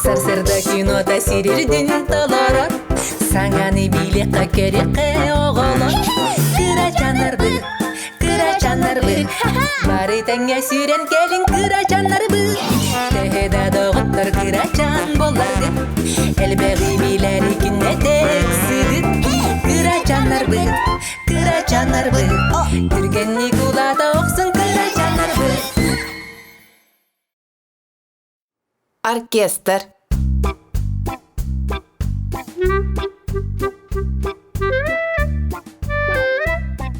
Сарсыарда кинота сирирдин толорор, Саҥаны билиэххэ көрүөххэ оҕолор. Кырачааннарбыт, кырачааннарбыт, Бары тэҥҥэ сүүрэн кэлиҥ кырачааннарбыт. Төһө да доҕоттор кырачаан буолларгыт, Элбэҕи билэри күннэтэ ыксыгыт. Кырачааннарбыт, кырачааннарбыт, Түргэнник улаата охсун кырачааннарбыт. Оркестр.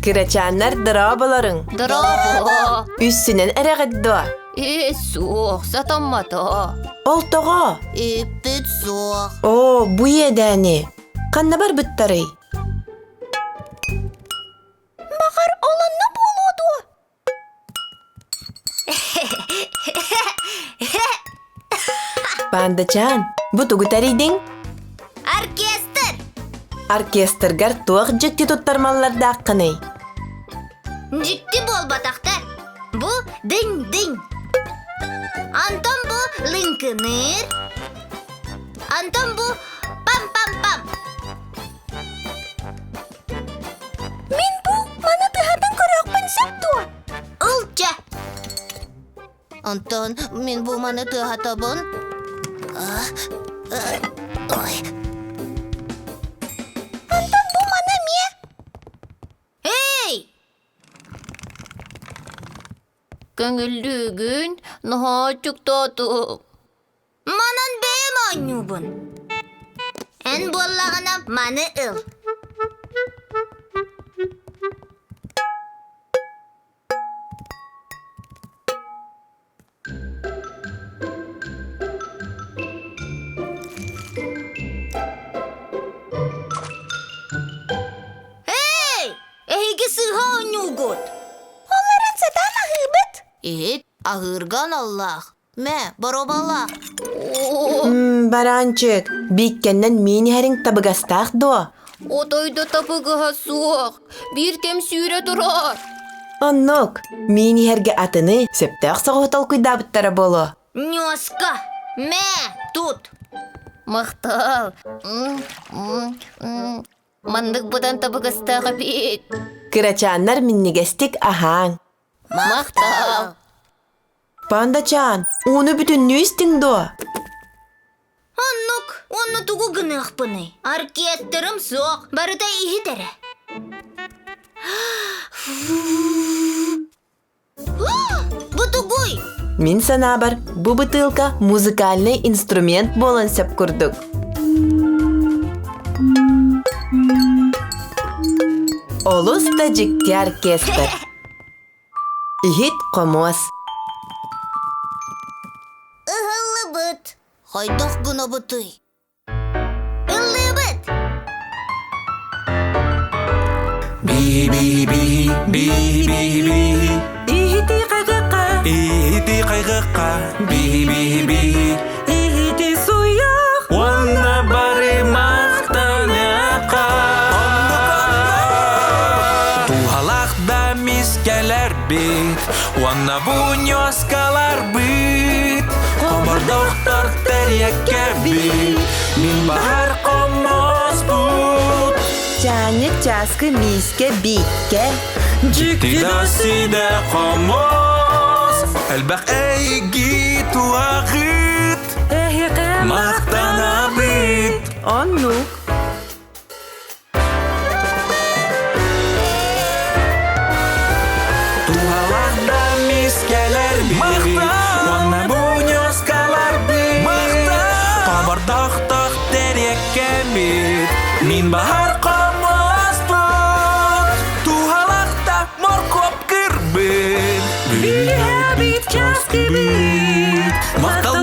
Кырачааннар дорооболоруҥ! Дорообо! Үссүнэн эрэҕит дуо? Ээ, суох, сатаммата. Ол тоҕо? Иппит суох. Оо, бу иэдээни! Ханна барбыттарый? Баҕар, ол онно буолуо дуо? Пандачаан, бу тугу тэрийдиҥ? Оркестр! Оркестргар туох дьикти туттармаллардааххыный? Дьикти буолбатахтар. Бу дыҥ-дыҥ. Антон бу лыҥкыныыр. Антон бу пам-пам-пам. Мин бу маны тыһатын көрүөхпүн сөп дуо? Ылча. Онтон мин бу маны тыаһатабын. Ой. Онтон бу маны эмиэ. Эй! Көҥүллүүгүн, ноһооччуктооту. Манан бэйэм оонньуубун. Эн буоллаҕына маны ыл. Эй! Эһиги сыыһа оонньуугут. Олорон сатаан аһыыбыт. Иһит аһыырга аналлаах. Мэ, боруобалаа. Баранчык, бииккэннэн миин иһэриҥ табыгастаах дуо? Отой да табыгаһа суох. Биир кэм сүүрэ турар. Оннук. Миин иһэргэ атыны сөптөөх соҕуһу толкуйдаабыттара буолуо. Ньуоска, мэ, тут. Махтал. Маннык быдан табыгастаах эбит. Кырачааннар минньигэстик аһааҥ. Махтал. Пандачаан, ууну бүтүннүү истиҥ дуо? Оннук, онно тугу гыныахпыный? Оркестрым суох, барыта иһит эрэ. Бу тугуй? Мин санаабар, бу бытыылка музыкальный инструмент буолан сөп курдук. Олус да дьикти оркестр. Иһит хомуос. Ыһыллыбыт. Хайдах гынабытый? Ыллыыбыт! Би би би би би би Иһити хайгыка, Иһити хайгыка би би би иһити суйах. Уонна бары махтаныахха Туһалаах да мискэлэрбит Уонна бу ньуоскаларбыт Хомордохтор тэриэккэбит Мин баһар хомоспут Чаанньык чааскы миискэ бииккэ Дьикти да сидэ хомос Элбэх эйги туаҕыт Эһиэхэ Махтанабыт Оннук. Туһалаах да мискэлэрбит Уонна бу ньуоскаларбыт Хобордоохтох тэриэккэбит Мин баһар хомоспут Туһалаах да моркуоп кырбыт Билиһэбит часкыбыт Махтал.